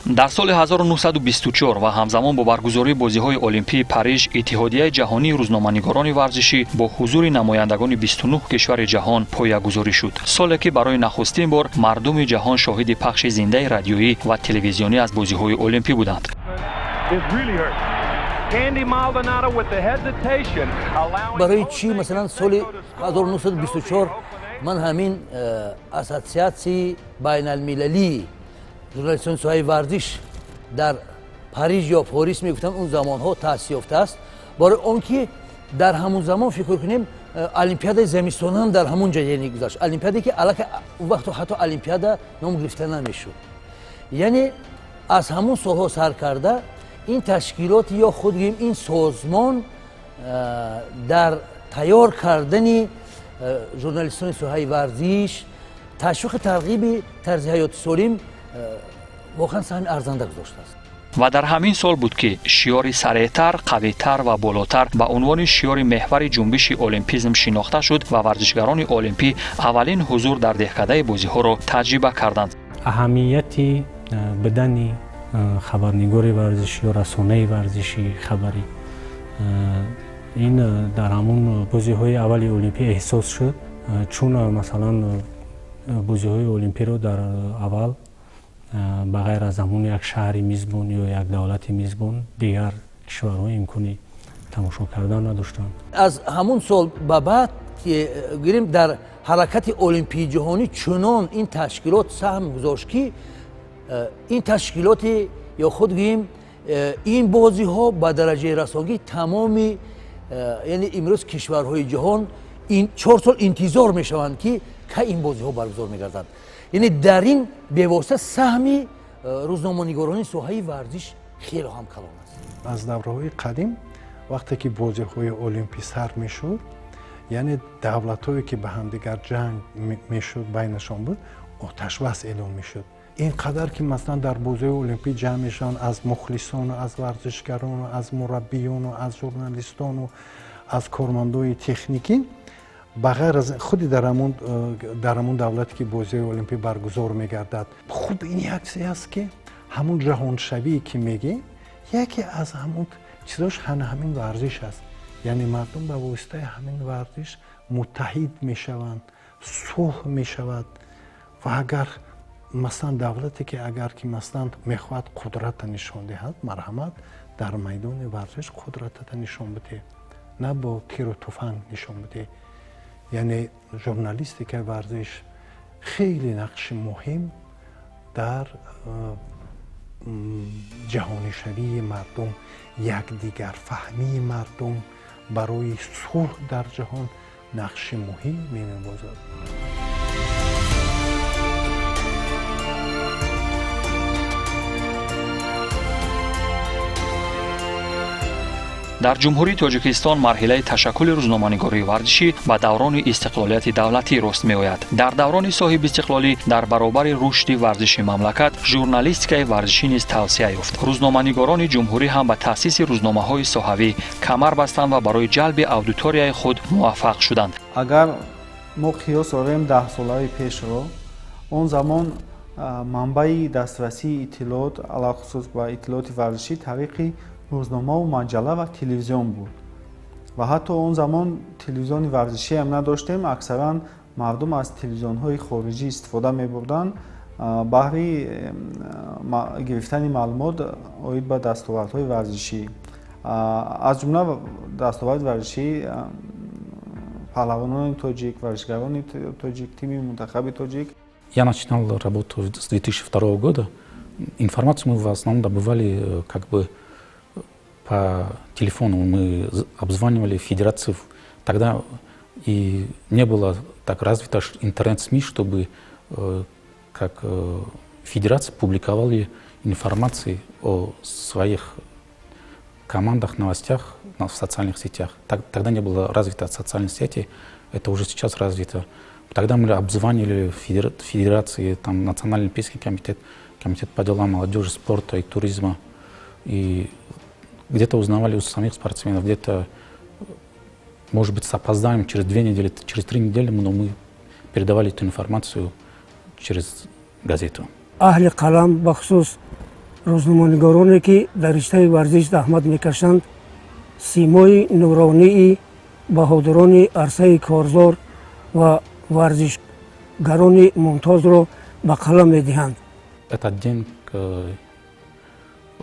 Дар соли 1924 ва ҳамзамон бо баргузории бозиҳои Олимпии Париж, Иттиҳодияи ҷаҳонии рӯзноманигорони варзишӣ бо ҳузури намояндагони 29 кишвари ҷаҳон поягузорӣ шуд. Соле ки барои нахустин бор мардуми ҷаҳон шоҳиди пахши зиндаи радиоӣ ва телевизионӣ аз бозиҳои олимпӣ буданд. Барои чӣ, масалан, соли 1924 ман ҳамин ассотсиатсияи байналмилалии журналистони соҳаи варзиш дар Париж ё Порис мегуфтам, он замонҳо таъсис ёфтааст, барои он ки дар ҳамун замон, фикр кунем, олимпиадаи зимистона ҳам дар ҳамун ҷа, яъне, гузашт, олимпиаде ки аллакай он вақту ҳатто олимпиада ном гирифта намешуд. Яъне аз ҳамун солҳо сар карда ин ташкилот ё худ гӯем ин созмон дар тайёр кардани журналистони соҳаи варзиш, ташвиқи тарғиби тарзи ҳаёти солим воқеан саҳми арзанда гузоштааст. Ва дар ҳамин сол буд, ки шиёри «Сареътар, қавитар ва болотар» ба унвони шиёри меҳвари ҷунбиши олимпизм шинохта шуд ва варзишгарони олимпӣ аввалин ҳузур дар деҳкадаи бозиҳоро таҷриба карданд. Аҳамияти будани хабарнигори варзишӣ ё расонаи варзиши хабарӣ ин дар ҳамун бозиҳои аввали олимпӣ эҳсос шуд, чун, масалан, бозиҳои олимпиро дар аввал ба ғайр аз ҳамун як шаҳри мизбон ё як давлати мизбон дигар кишварҳо имкони тамошо кардан надоштанд. Аз ҳамун сол ба баъд ки гирем, дар ҳаракати олимпии ҷаҳонӣ чунон ин ташкилот саҳм гузошт, ки ин ташкилоти ё худ гӯем ин бозиҳо ба дараҷаи расонгӣ тамоми, яъне имрӯз кишварҳои ҷаҳон 4 сол интизор мешаванд, ки кай ин бозиҳо баргузор мегарданд. Яъне дар ин бевосита саҳми рӯзноманигорони соҳаи варзиш хеле ҳам калон аст. Аз давраҳои қадим, вақте ки бозиҳои олимпӣ сар мешуд, яъне давлатҳое ки ба ҳамдигар ҷанг мешуд, байнашон буд, оташбас эълон мешуд. Ин қадар ки, масалан, дар бозиҳои олимпӣ ҷамъ мешаванд аз мухлисону аз варзишгарону аз мураббиёну аз журналистону аз кормандои техникӣ, ба ғайр аз худи дар ҳамун давлате ки бозиҳои олимпӣ баргузор мегардад. Хуб, ин як чизе аст, ки ҳамун ҷаҳоншавие ки мегӣ, яке аз ҳамун чизош ҳамин варзиш аст. Яъне мардум ба воситаи ҳамин варзиш муттаҳид мешаванд, сулҳ мешавад. Ва агар, масалан, давлате ки агар ки, масалан, мехоҳад қудрата нишон диҳад, марҳамат, дар майдони варзиш қудратата нишон бидеҳ, на бо тиру туфанг нишон бидеҳ. Яъне журналистикаи варзиш хеле нақши муҳим дар ҷаҳонишавии мардум, якдигарфаҳмии мардум, барои сулҳ дар ҷаҳон нақши муҳим мебозад. Дар Ҷумҳурии Тоҷикистон марҳилаи ташаккули рӯзноманигории варзишӣ ба даврони истиқлолияти давлатӣ рост меояд. Дар даврони соҳибистиқлолӣ дар баробари рушди варзиши мамлакат журналистикаи варзишӣ низ тавсеа ёфт. Рӯзноманигорони ҷумҳурӣ ҳам ба таъсиси рӯзномаҳои соҳавӣ камар бастанд ва барои ҷалби аудиторияи худ муваффақ шуданд. Агар мо қиёс орем 10 солаи пешро, он замон манбаи дастрасии иттилоот, алалхусус ба иттилооти варзишӣ, тариқи рӯзномаву маҷалла ва телевизион буд. Ва ҳатто он замон телевизиони варзишиам надоштем. Аксаран мардум аз телевизионҳои хориҷӣ истифода мебурданд баҳри гирифтани маълумот оид ба дастовардҳои варзишӣ, аз ҷумла дастоварди варзишии паҳлавонони тоҷик, варзишгарони тоҷик, тими мунтахаби тоҷик. Я начинал работу с 2002 года. Информацию мы в основном добывали как бы по телефону, мы обзванивали федерацию. Тогда и не было так развито интернет-СМИ, чтобы как федерация публиковали информации о своих командах, новостях в социальных сетях. Тогда не было развито социальные сети, это уже сейчас развито. Тогда мы обзванивали федерации, там, Национальный олимпийский комитет, Комитет по делам молодежи, спорта и туризма. И где-то узнавали у самих спортсменов, где-то, может быть, с опозданием, через 2 недели, через 3 недели, но мы передавали эту информацию через газету. Аҳли қалам, бахусус Рӯзноманигороне ки дар риштаи варзиш заҳмат мекашанд, симои нуронии баҳодурони арсаи корзор ва варзишгарони мумтозро ба қалам медиҳанд. Этот день,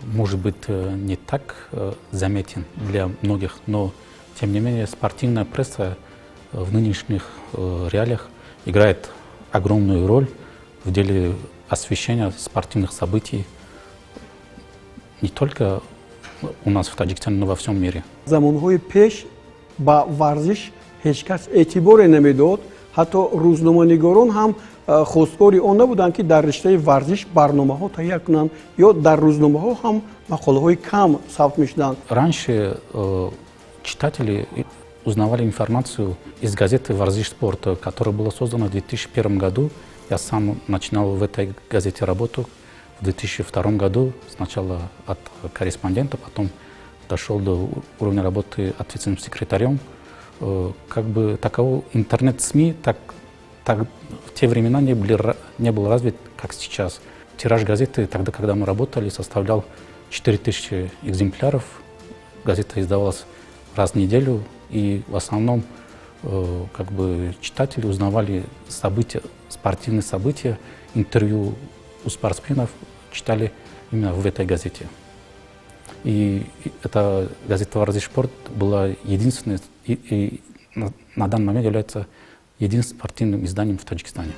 может быть, не так заметен для многих, но тем не менее спортивная пресса в нынешних реалиях играет огромную роль в деле освещения спортивных событий не только у нас в Таджикистане, но во всем мире. Замонҳои пеш ба варзиш ҳеҷ кас эътиборе намедод, ҳатто рӯзноманигорон ҳам хостгори он набуданд, ки дар риштаи варзиш барномаҳо таҳия кунанд ё дар рӯзномаҳо ҳам мақолаҳои кам сабт мешуданд. Раньше читатели узнавали информацию из газеты «Варзиш спорт», которая была создана в 2001 году. Я сам начинал в этой газете работу в 2002 году, сначала от корреспондента, потом дошел до уровня работы ответственным секретарем. Как бы такового интернет-СМИ так в те времена не был развит, как сейчас. Тираж газеты тогда, когда мы работали, составлял 4000 экземпляров. Газета издавалась раз в неделю, и в основном как бы читатели узнавали события, спортивные события, интервью у спортсменов читали именно в этой газете. И эта газета «Варзиш спорт» была единственной и на данный момент является единственным спортивным изданием в Таджикистане.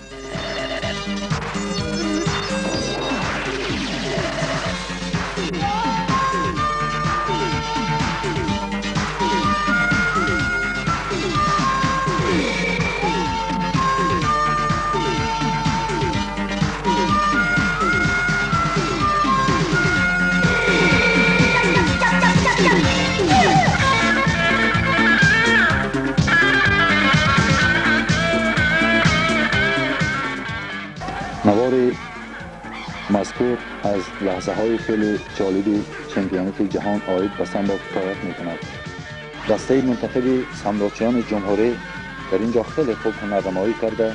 Навори мазкур аз лаҳзаҳои хеле ҷолиби чемпионати ҷаҳон оид ба самбо ҳикоят мекунад. Дастаи мунтахаби самбочиёни ҷумҳурӣ дар ин ҷо хеле хуб ҳунарнамоӣ карда,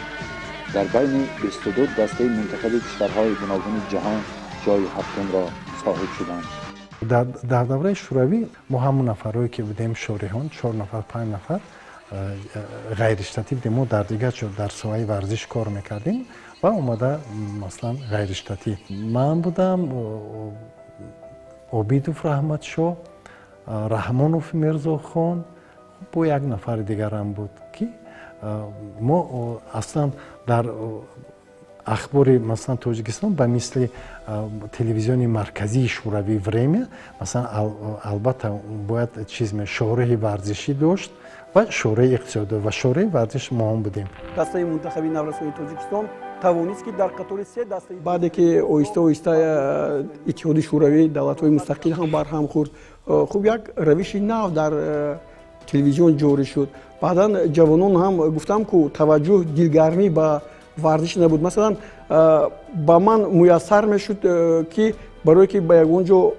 дар байни 22 дастаи мунтахаби кишварҳои гуногуни ҷаҳон ҷойи ҳафтумро соҳиб шуданд. Дар давраи шӯравӣ мо ҳамон нафарҳое ки будем шореҳон, 4 нафар, 5 нафар ғайриштатӣ будем. Мо дар дигар ҷо дар соҳаи варзиш кор мекардем ва омада масалан ғайриштатӣ. Ман будам, Обидов Раҳматшоҳ, Раҳмонов Мирзохон, бо як нафари дигарам буд, ки мо аслан дар ахбори масалан Тоҷикистон ба мисли телевизиони марказии шӯравӣ Время, масалан, албатта бояд чиз шореҳи варзишӣ дошт ва шореҳи иқтисодӣ ва шореҳи варзиш мо ҳам будем. Дастаи мунтахаби наврасони Тоҷикистон тавонист, ки дар қатори се дастаи баъде ки оҳиста оҳиста Иттиҳоди Шӯравӣ, давлатҳои мустақил ҳам барҳам хӯрд, хуб як равиши нав дар телевизион ҷорӣ шуд. Баъдан ҷавонон ҳам гуфтам ку таваҷҷӯҳ, дилгармӣ ба варзиш набуд. Масалан, ба ман муяссар мешуд, ки барое ки ба ягон ҷо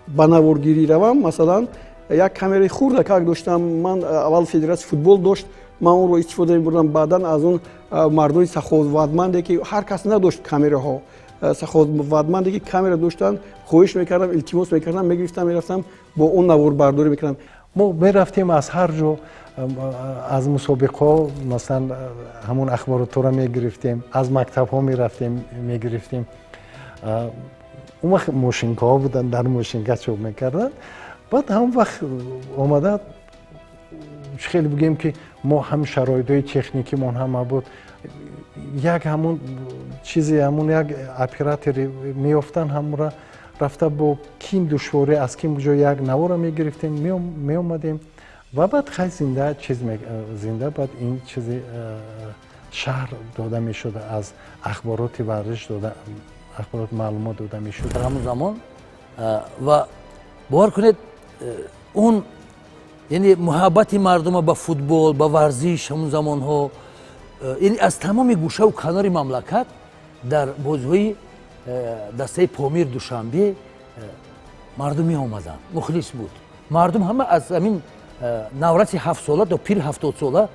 ба наворгирӣ равам, масалан, як камераи хурдакак доштам. Ман аввал федератсияи футбол дошт, ман онро истифода мебурдам. Баъдан аз он мардони саховатманде, ки ҳар кас надошт камераҳо, саховатманде ки камера доштанд, хоҳиш мекардам, илтимос мекардам, мегирифтам, мерафтам, бо он наворбардорӣ мекардам. Мо мерафтем аз ҳар ҷо, аз мусобиқаҳо, масалан, ҳамон ахборотҳоро мегирифтем, аз мактабҳо мерафтем, мегирифтем. Он вақт мошинкаҳо буданд, дар мошинка чоп мекарданд. Баъд ҳамон вақт омада хеле бигӯем, ки мо ҳам шароитҳои техникимон ҳама буд, як ҳамон чизе, ҳамон як оператори меёфтанд, ҳамонро рафта бо ким душворӣ аз ким ҷо як навора мегирифтем, меомадем ва баъд хай зинда чиз, зинда баъд ин чизи шаҳр дода мешуд, аз ахбороти варзиш дода, ахборот маълумот дода мешуд. Дар ҳамон замон ва бовар кунед, он яъне муҳаббати мардума ба футбол, ба варзиш ҳамон замонҳо, яъне аз тамоми гӯшаву канори мамлакат дар бозиҳои дастаи Помир Душанбе мардум меомаданд, мухлис буд мардум ҳама, аз ҳамин навраси 7-сола то пири 70-сола.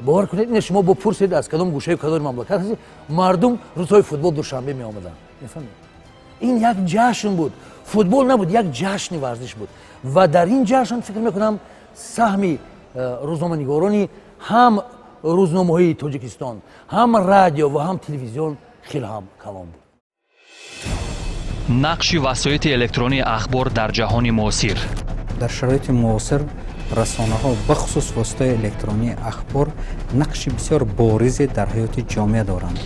Бовар кунед, ина шумо бо пурсед, аз кадом гӯшаи канори мамлакат ҳастед, мардум рӯзҳои футбол Душанбе меомаданд, мефаҳмед? Ин як ҷашн буд, футбол набуд, як ҷашни варзиш буд. Ва дар ин ҷашн фикр мекунам саҳми рӯзноманигорони ҳам рӯзномаҳои Тоҷикистон, ҳам радио ва ҳам телевизион хеле ҳам калон буд. Нақши васоити электронии ахбор дар ҷаҳони муосир. Дар шароити муосир расонаҳо, бахусус воситаи электронии ахбор, нақши бисёр боризе дар ҳаёти ҷомеа доранд.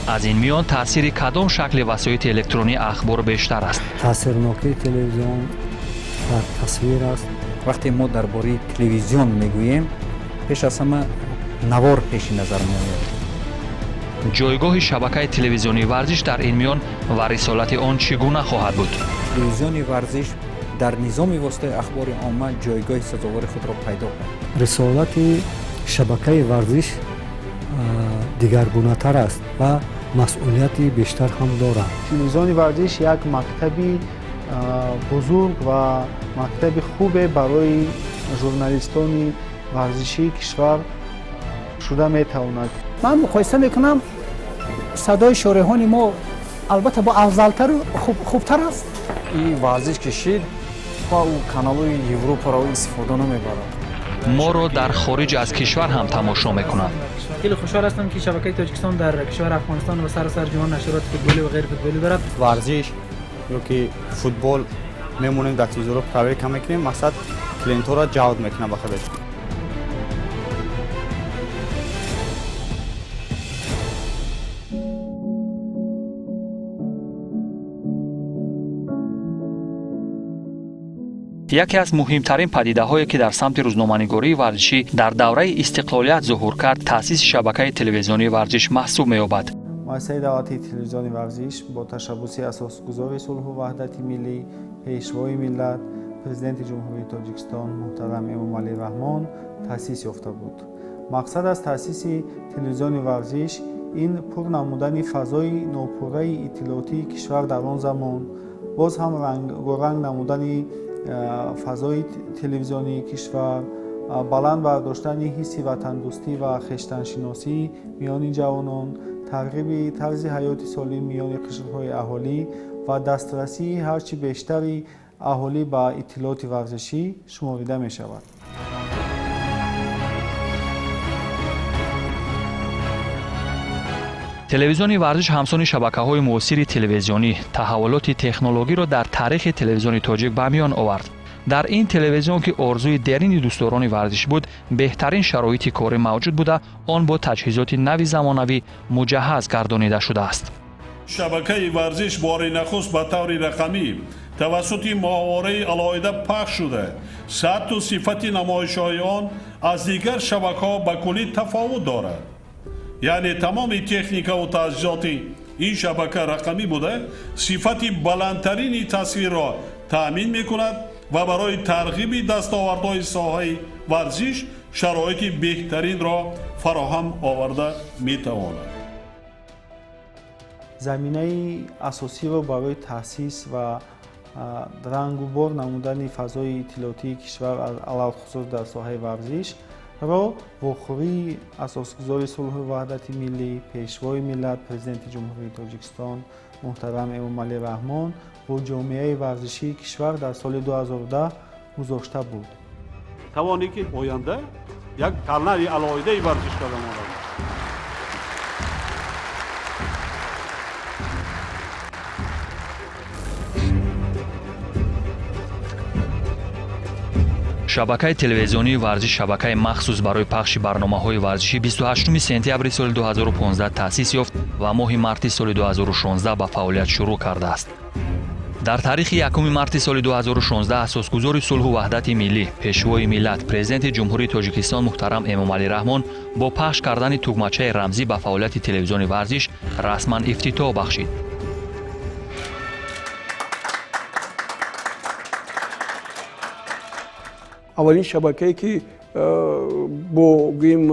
Аз ин миён таъсири кадом шакли васоити электронии ахбор бештар аст? Таъсирнокии телевизион дар тасвир аст. Вақте мо дар бораи телевизион мегӯем, пеш аз ҳама навор пеши назар меояд. Ҷойгоҳи шабакаи телевизионии варзиш дар ин миён ва рисолати он чӣ гуна хоҳад буд? Телевизиони варзиш дар низоми воситаи ахбори омма ҷойгоҳи сазовори худро пайдо кард. Рисолати шабакаи варзиш дигаргунатар аст ва масъулияти бештар ҳам дорад. Телевизиони варзиш як мактаби бузург ва мактаби хубе барои журналистони варзишии кишвар шуда метавонад. Ман муқоиса мекунам, садои шореҳони мо албатта бо афзалтару хубтар аст. И варзиш кишид ва ӯ каналҳои Европаро истифода намебарад. Моро дар хориҷ аз кишвар ҳам тамошо мекунанд. Хеле хушҳол ҳастам, ки шабакаи Тоҷикистон дар кишвари Афғонистон ва саросар ҷаҳон нашриёти футболӣ ва ғайрифутболӣ дорад. Варзиш ё ки футбол мемонем дар телевизорро проверка мекунем, мақсад клиентҳоро ҷалб мекунам ба худаш. Яке аз муҳимтарин падидаҳое, ки дар самти рӯзноманигории варзишӣ дар давраи истиқлолият зуҳур кард, таъсиси шабакаи телевизионии варзиш маҳсуб меёбад. Муассисаи давлатии телевизиони варзиш бо ташаббуси асосгузори сулҳу ваҳдати миллӣ, пешвои миллат, президенти Ҷумҳурии Тоҷикистон муҳтарам Эмомалӣ Раҳмон таъсис ёфта буд. Мақсад аз таъсиси телевизиони варзиш ин пур намудани фазои нопурраи иттилоотии кишвар дар он замон, боз ҳам рангоранг намудани фазои телевизионии кишвар, баланд бардоштани ҳисси ватандӯстӣ ва хештаншиносӣ миёни ҷавонон, тарғиби тарзи ҳаёти солим миёни қишрҳои аҳолӣ ва дастрасии ҳарчи бештари аҳолӣ ба иттилооти варзишӣ шуморида мешавад. Телевизиони варзиш ҳамсони шабакаҳои муосири телевизионӣ таҳаввулоти технологиро дар таърихи телевизиони тоҷик ба миён овард. Дар ин телевизион, ки орзуи дерини дӯстдорони варзиш буд, беҳтарин шароити корӣ мавҷуд буда, он бо таҷҳизоти нави замонавӣ муҷаҳҳаз гардонида шудааст. Шабакаи варзиш бори нахуст ба таври рақамӣ тавассути моҳвораи алоҳида пахш шуда, сатҳу сифати намоишҳои он аз дигар шабакаҳо ба куллӣ тафовут дорад. Яъне тамоми техникаву таҷҳизоти ин шабака рақамӣ буда, сифати баландтарини тасвирро таъмин мекунад ва барои тарғиби дастовардҳои соҳаи варзиш шароити беҳтаринро фароҳам оварда метавонад. Заминаи асосиро барои таъсис ва рангубор намудани фазои иттилоотии кишвар, алалхусус дар соҳаи варзиш, ро вохӯрии асосгузори сулҳу ваҳдати миллӣ, пешвои миллат, президенти Ҷумҳурии Тоҷикистон муҳтарам Эмомалӣ Раҳмон бо ҷомеаи варзишии кишвар дар соли 2010 гузошта буд. Тавоне ки оянда як канали алоҳидаи варзиш карда монад. Шабакаи телевизионии варзиш, шабакаи махсус барои пахши барномаҳои варзишӣ, 28 сентябри соли 2015 таъсис ёфт ва моҳи марти соли 2016 ба фаъолият шурӯъ кардааст. Дар таърихи 1 марти соли 2016 асосгузори сулҳу ваҳдати миллӣ, пешвои миллат, президенти Ҷумҳурии Тоҷикистон муҳтарам Эмомалӣ Раҳмон бо пахш кардани тугмачаи рамзӣ ба фаъолияти телевизиони варзиш расман ифтитоҳ бахшид. Аввалин шабакае ки бо гӯем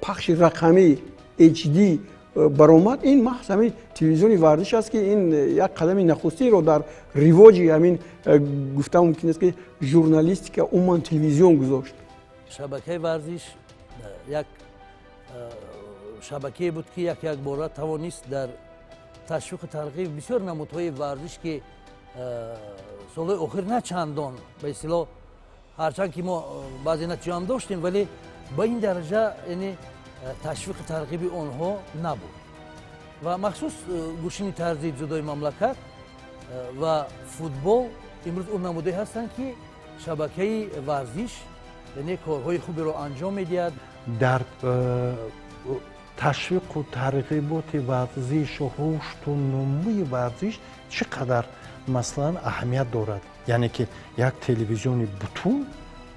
пахши рақамӣ HD баромад, ин маҳз ҳамин телевизиони варзиш аст, ки ин як қадами нахустинро дар ривоҷи ҳамин гуфта мумкин аст, ки журналистика, умуман телевизион гузошт. Шабакаи варзиш як шабакае буд, ки як якбора тавонист дар Ташвиқу тарғиб бисёр намудҳои варзиш, ки солҳои охир на чандон, ба истилоҳ, ҳарчанд ки мо баъзе натиҷаам доштем, вале ба ин дараҷа, яъне ташвиқу тарғиби онҳо набуд. Ва махсус гӯштини тарзи ҷудои мамлакат ва футбол имрӯз он намудае ҳастанд, ки шабакаи варзиш, яъне, корҳои хуберо анҷом медиҳад. Дар ташвиқу тарғиботи варзишу рушду нумӯи варзиш чӣ қадар, масалан, аҳамият дорад, яъне ки як телевизиони бутун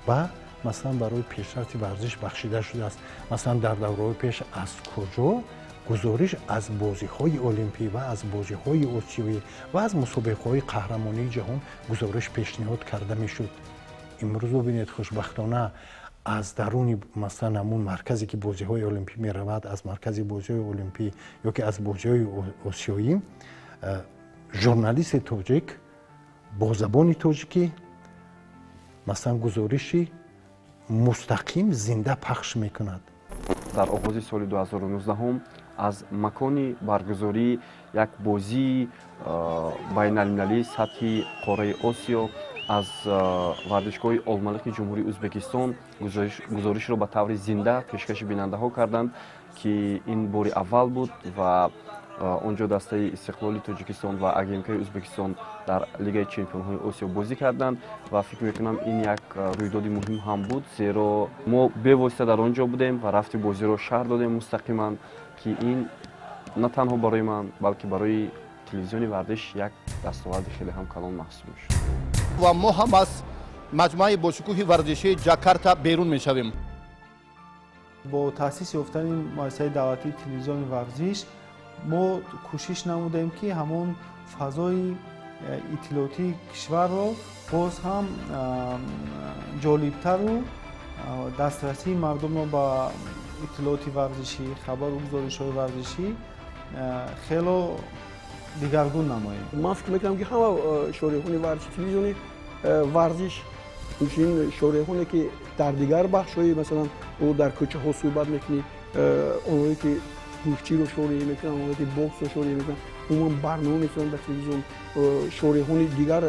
ба, масалан, барои пешрафти варзиш бахшида шудааст. Масалан, дар давраҳои пеш аз куҷо гузориш аз бозиҳои олимпӣ ва аз бозиҳои осиёӣ ва аз мусобиқаҳои қаҳрамонии ҷаҳон гузориш пешниҳод карда мешуд? Имрӯз бубинед, хушбахтона, аз даруни, масалан, ҳамун марказе ки бозиҳои олимпӣ меравад, аз маркази бозиҳои олимпӣ ё ки аз бозиҳои осиёӣ журналисти тоҷик бо забони тоҷикӣ, масалан, гузориши мустақим зинда пахш мекунад. Дар оғози соли 2019 аз макони баргузории як бозии байналмилалии сатҳи қораи Осиё аз варзишгоҳи Олмалиқи Ҷумҳурии Ӯзбекистон гузоришро ба таври зинда пешкаши бинандаҳо карданд, ки ин бори аввал буд ва он ҷо дастаи Истиқлоли Тоҷикистон ва АГМКи Ӯзбекистон дар Лигаи чемпионҳои Осиё бозӣ карданд. Ва фикр мекунам, ин як рӯйдоди муҳим ҳам буд, зеро мо бевосита дар он ҷо будем ва рафти бозиро шарҳ додем мустақиман, ки ин на танҳо барои ман, балки барои телевизиони варзиш як дастоварди хеле ҳам калон маҳсуб мешуд. Ва мо ҳам аз маҷмӯаи бошукӯҳи варзишии Ҷакарта берун мешавем. Бо таъсис ёфтани муассисаи давлатии телевизиони варзиш мо кӯшиш намудем, ки ҳамон фазои иттилоотии кишварро боз ҳам ҷолибтару дастрасии мардумро ба иттилооти варзишӣ, хабару гузоришҳои варзишӣ хело дигаргун намоем. Ман фикр мекунам, ки ҳама шореҳони варзиши телевизиони варзиш, инчунин шореҳоне, ки дар дигар бахшҳои, масалан, ӯ дар кӯчаҳо суҳбат мекунӣ, онҳое ки гӯштиро шореҳӣ мекунанд, онҳое ки боксро шореҳӣ мекунанд, умуман барнома месозанд дар телевизион, шореҳони дигар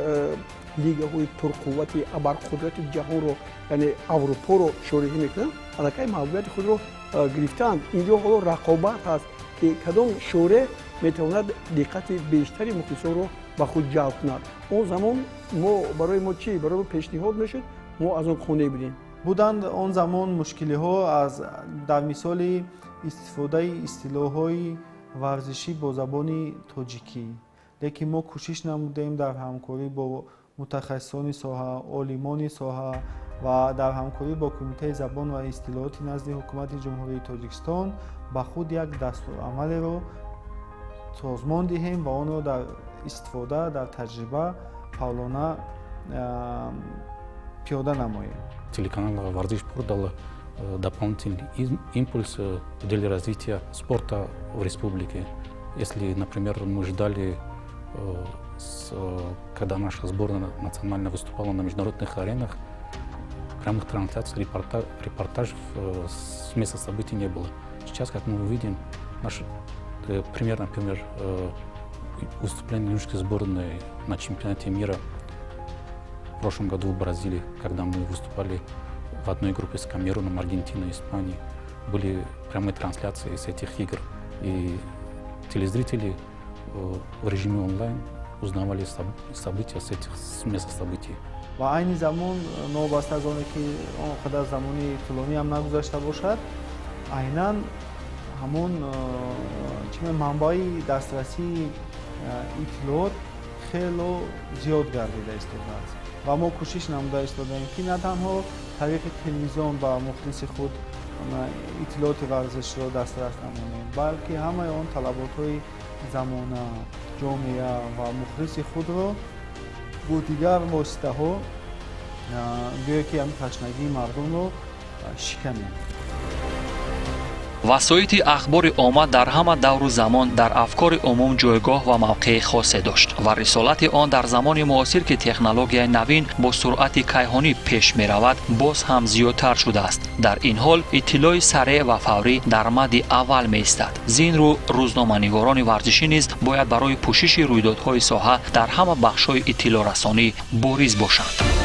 лигаҳои пурқуввати абарқудрати ҷаҳонро, яъне Аврупоро шореҳӣ мекунанд, аллакай маҳбубияти худро гирифтаанд. Инҷо ҳоло рақобат ҳаст, ки кадом шореҳ метавонад диққати бештари мухлисонро ба худ ҷалб кунад. Он замон мо барои мо чӣ барои мо пешниҳод мешуд, мо аз он қонеъ будем. Буданд он замон мушкилиҳо аз дар мисоли истифодаи истилоҳҳои варзишӣ бо забони тоҷикӣ, лекин мо кӯшиш намудем дар ҳамкорӣ бо мутахассисони соҳа, олимони соҳа ва дар ҳамкорӣ бо Кумитаи забон ва истилоҳоти назди Ҳукумати Ҷумҳурии Тоҷикистон ба худ як дастурамалеро созмон диҳем ва онро дар истифода, дар таҷриба фаъолона пиёда намоем. Телеканал «Варзиш» продал дополнительный импульс в деле развития спорта в республике. Если, например, мы ждали, когда наша сборная национально выступала на международных аренах, прямых трансляций, репортажей с места событий не было. Сейчас, как мы увидим, наш пример, например, выступление юношеской сборной на чемпионате мира в прошлом году в Бразилии, когда мы выступали в одной группе с Камеруном, Аргентиной, Испанией, были прямые трансляции с этих игр. И телезрители в режиме онлайн узнавали события с места событий. Ва айни замон, новобаста аз оне ки он қадар замони тӯлонӣ ҳам нагузашта бошад, айнан ҳамон чи манбаи дастрасии иттилоот хело зиёд гардида истодааст ва мо кӯшиш намуда истодаем, ки на танҳо тариқи телевизион ба мухлиси худ иттилооти варзишро дастрас намоем, балки ҳамаи он талаботҳои замона, ҷомеа ва мухлиси худро бо дигар воситаҳо, гӯё ки ҳамин ташнагии мардумро шиканем. Васоити ахбори омма дар ҳама давру замон дар афкори умум ҷойгоҳ ва мавқеи хосе дошт ва рисолати он дар замони муосир, ки технологияи навин бо суръати кайҳонӣ пеш меравад, боз ҳам зиёдтар шудааст. Дар ин ҳол иттилои сареъ ва фаврӣ дар мадди аввал меистад. Зин рӯ рӯзноманигорони варзишӣ низ бояд барои пӯшиши рӯйдодҳои соҳа дар ҳама бахшҳои иттилоърасонӣ бориз бошанд.